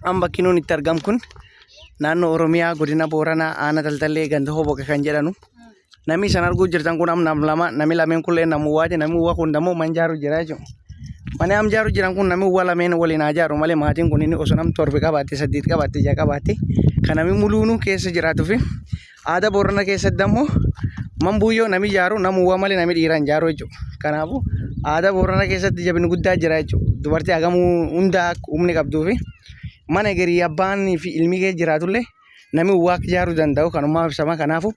Amma bakki nuun itti argamu kun naannoo Oromiyaa godina Booranaa aanaa Taltallee ganda Hoboqe kan jedhanu. Namni isan arguu jirtan kun amma nam lama namni lameen kun nama uwwaati namni uwwa kun dammoo man jaaru jira jechuudha. Mana am jaaru jiran kun namni uwwa lameen waliin haa jaaru malee maatiin kun inni osoo nam torbe qabaatte saddeet qabaatte ja'a qabaatte kan namni muluunuu keessa jiraatuu fi aadaa Boorana keessatti ammoo man buuyyoo namni jaaru nama uwwa malee namni dhiiraa hin jaaru jechuudha. Kanaafuu aadaa Boorana keessatti jabina guddaa jira jechuudha. Dubartii hagamuu hundaa akka humni qabduu fi mana egerii abbaan fi ilmi kee jiraatullee namni uwwa akka ijaaruu danda'u kanumaa ibsama. Kanaafuu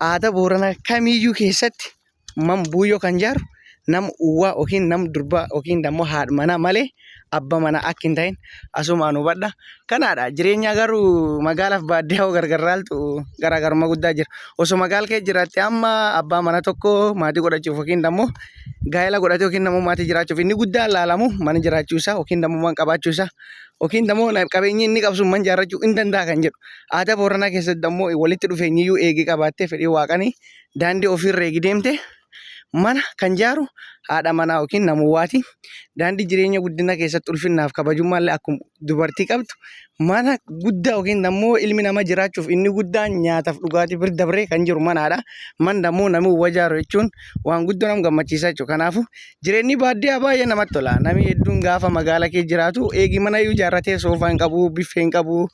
aadaa Booranaa kamiyyuu keessatti man buuyyoo kan jaaru nama uwwaa yookiin nama durbaa yookiin immoo haadha manaa malee abbaa manaa akka hin ta'in asumaan hubadha. Kanaadha jireenya garuu magaalaaf baadiyyaa hoo gargar laaltu garaagarummaa guddaa jira. Osoo magaala keessa jiraatte amma abbaa mana tokko maatii godhachuuf yookiin immoo gaa'ela godhatee yookiin immoo maatii jiraachuuf inni guddaan laalamu mana jiraachuu isaa yookiin immoo mana qabaachuu isaa yookiin immoo qabeenyi inni qabu sun mana ijaarrachuu hin danda'a kan jedhu. Aadaa Booranaa keessatti immoo walitti dhufeenyiyyuu eegee qabaattee fedhii waaqanii daandii ofiirra eegi deemte mana kan jaaru haadha manaa yookiin namuwaati. Daandii jireenya guddina keessatti ulfinnaaf kabajummaallee akkuma dubartii qabdu mana guddaa yookiin ammoo ilmi namaa jiraachuuf inni guddaan nyaataaf dhugaatii bir dabree kan jiru manaadha. Manni ammoo namni uwwa jaaru jechuun waan guddoo nama gammachiisa jechuudha. Kanaafuu jireenyi baadiyyaa baay'ee namatti tola. Namni hedduun gaafa magaala keessa jiraatu eegi mana iyyuu ijaarratee soofaa hin qabu, biffee hin qabu,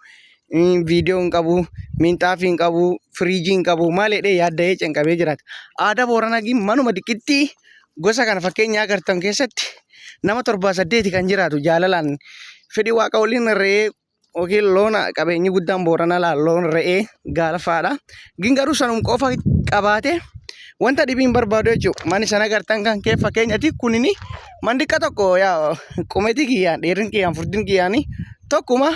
viidiyoo hin qabu, minxaafii hin qabu, firiijii hin qabu, maal jedhee yaadda'ee cinqamee jiraata. Aadaa Booranaa gin manuma diqqittii gosa kana fakkeenya agartan keessatti nama torbaa saddeeti kan jiraatu jaalalaan fedhii waaqa waliin re'ee yookiin loon qabeenyi guddaan Booranaa laa loon re'ee gaala fa'aadha. Gin garuu sanum qofa qabaate wanta dhibii hin barbaadu jechuudha. Mani sana agartan kan kee fakkeenyati kunini man xiqqa tokko yaa qumetii kiyyaan dheerin kiyyaan furdin kiyyaani tokkuma.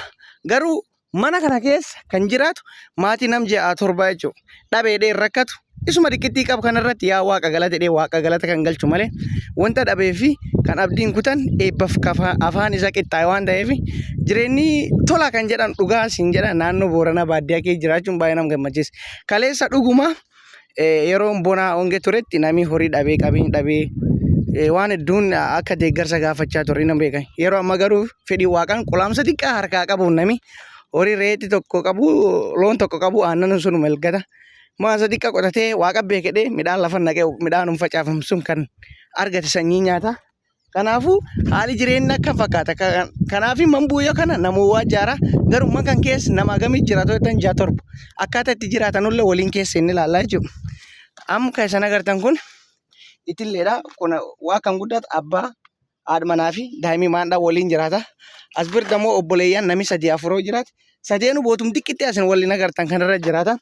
Garuu mana kana keessa kan jiraatu maatii nam ja'a torbaa jechuudha. Dhabeedhee hin rakkatu. Isuma xiqqittii qabu kanarratti yaa waaqa galata jedhee waaqa galata kan galchu malee wanta dhabee fi kan abdiin kutan eebbaaf afaan isaa qixxaa'e waan ta'eef jireenyi tola kan jedhan dhugaa siin jedha naannoo Booranaa baadiyyaa keessa jiraachuun baay'ee nama gammachiisa. Kaleessa dhuguma Yeroon bonaa hongee turetti namni horii dhabee qabeenya dhabee waan hedduun akka deeggarsa gaafachaa ture nan beeka. Yeroo amma garuu fedhii waaqaan qulaamsa xiqqaa harkaa qabuun namni horii reetti tokko qabu loon tokko qabu aannan sun melgata. Maasa xiqqaa qotatee waaqa beekedhee midhaan lafa naqee midhaan facaafamu sun kan argate sanyii nyaata. Kanaafuu haali jireenya akkam fakkaata? Kanaaf manbuuyoo kana namoowwaa jaara garuu man kan keessa nama hagamii jiraatu jettan ja'a torba akkaataa itti jiraatanullee waliin keessa inni ilaallaa jechuudha. Amma kan isin agartan kun itilleedha. Kun waa kan guddatu abbaa haadha manaa fi daa'imni maandhaa waliin jiraata. As biratti ammoo obboleeyyan namni sadii afuroo jiraata. Sadeenu bootum xiqqittii asin waliin agartan kanarra jiraata.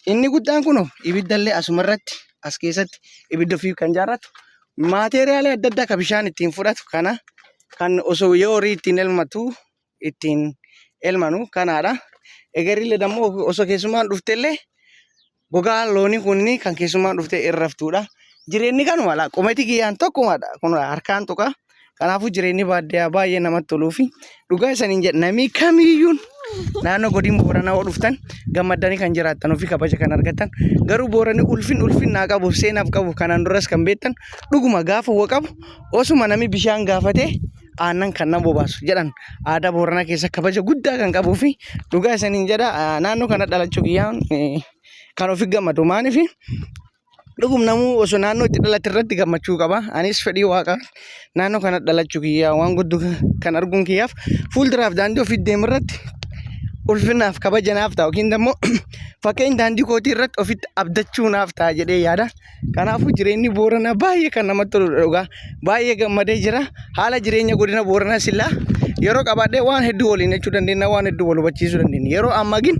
Inni guddaan kun ibiddallee asumarratti as keessatti ibidda ofii kan jaarratu Maateeriyaalii adda addaa kan bishaan ittiin fudhatu kana kan osoo yoo horii ittiin elmatu ittiin elmanu kanaadha. Egerillee dammoo osoo keessummaan dhuftellee gogaa loonii kunni kan keessummaan dhufte irra raftuudha. Jireenyi kanuma laa qometi kiyyaan tokkumadha. Kun harkaan tuqa. Kanaafuu jireenyi baadiyyaa baay'ee namatti toluu fi dhugaa isaniin jedha namni kamiyyuun naannoo godin Booranaa yoo dhuftan gammaddanii kan jiraattanuu fi kabaja kan argattan garuu Booranni ulfin ulfinnaa qabu seenaaf qabu kanaan duras kan beektan dhuguma gaafa wa qabu osuma namni bishaan gaafatee aannan kan nama bobaasu jedhan aadaa Booranaa keessa kabaja guddaa kan qabuu fi dhugaa isaniin jedha naannoo kana dhalachuu kiyyaan kan ofi gammadu maaliif Dhugum namuu osoo naannoo itti dhalate irratti gammachuu qaba. Anis fedhii waaqaa naannoo kana dhalachuu kiyyaa waan guddoo kan arguun kiyyaaf fuulduraaf daandii ofii deemu irratti ulfinaaf kabaja naaf ta'a yookiin immoo fakkeenya daandii kootii irratti ofitti abdachuu naaf ta'a jedhee yaada. Kanaafuu jireenyi Booranaa baay'ee kan namatti toludha dhugaa. Baay'ee gammadee jira. Haala jireenya godina Booranaa sillaa yeroo qabaadhee waan hedduu waliin jechuu dandeenya waan hedduu wal hubachiisuu dandeenya. Yeroo ammaa gin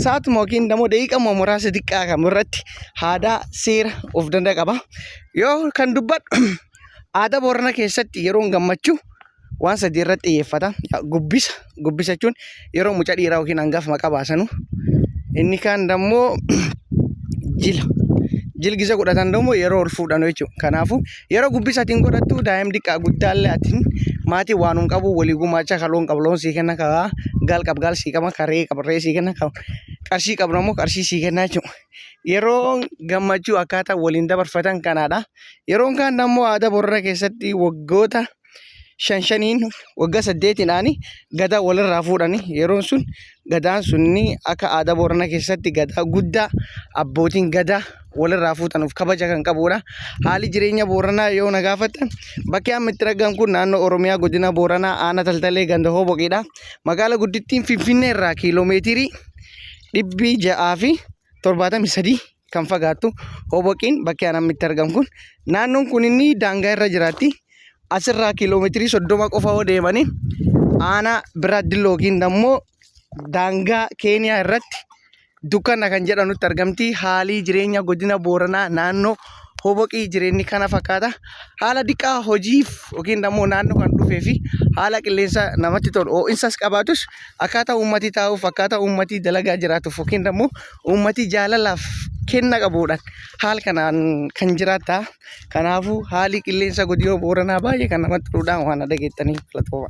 sa'aatuma yookiin immoo daqiiqaa muraasa xiqqaa kam irratti aadaa seera of danda'a qaba. Yoo kan dubbadhu aadaa Boorana keessatti yeroon gammachuu waan sadii irratti xiyyeeffata. Gubbisa gubbisa jechuun yeroo mucaa dhiiraa yookiin hangafa maqaa baasanu. Inni kaan immoo jila. Jilgisa godhatan immoo yeroo ol fuudhanu jechuudha. Kanaafuu yeroo gubbisa atiin godhattu daa'imni xiqqaa guddaallee atiin maatii waan hin qabu walii gumaacha ka loon qabu loon sii kenna ka gaal qabu gaal sii qaba ka re'ee qabu re'ee sii kenna ka qarshii qabnu ammoo qarshii sii kenna jechuudha. Yeroo gammachuu akkaataa waliin dabarfatan kanaadha. Yeroon kaan ammoo aadaa Boorana keessatti waggoota shan shaniin waggaa saddeetiidhaan gadaa walirraa fuudhani. Yeroon sun gadaan sunni akka aadaa Booranaa keessatti gadaa guddaa abbootiin gadaa walirraa fuudhanuuf kabaja kan qabudha. Haalli jireenya Booranaa yoo na gaafattan bakki amma itti argamu kun naannoo Oromiyaa godina Booranaa aanaa Taltallee ganda Hoboqiidha. Magaala guddittiin Finfinnee irraa kiiloomeetirii 673 kan fagaattu Hoboqiin bakki an amma itti argamu kun naannoon kun inni daangaa irra jiraatti. Asirraa kiiloomeetirii 30 qofa yoo deemanii aanaa biraa dilloo yookiin immoo daangaa Keeniyaa irratti Dukkana kan jedhanutti argamti. Haalii jireenya godina Booranaa naannoo Hoboqii jireenyi kana fakkaata. Haala diqaa hojiif yookiin immoo naannoo kan dhufee fi haala qilleensa namatti tolu ho'insas qabaatus akkaataa uummatii taa'uuf akkaataa uummatii dalagaa jiraatuuf yookiin immoo uummatii jaalalaaf kenna qabuudhaan haala kanaan kan jiraata. Kanaafuu haalli qilleensa godina Booranaa baay'ee kan namatti toludha waan dhageettaniif galatooma.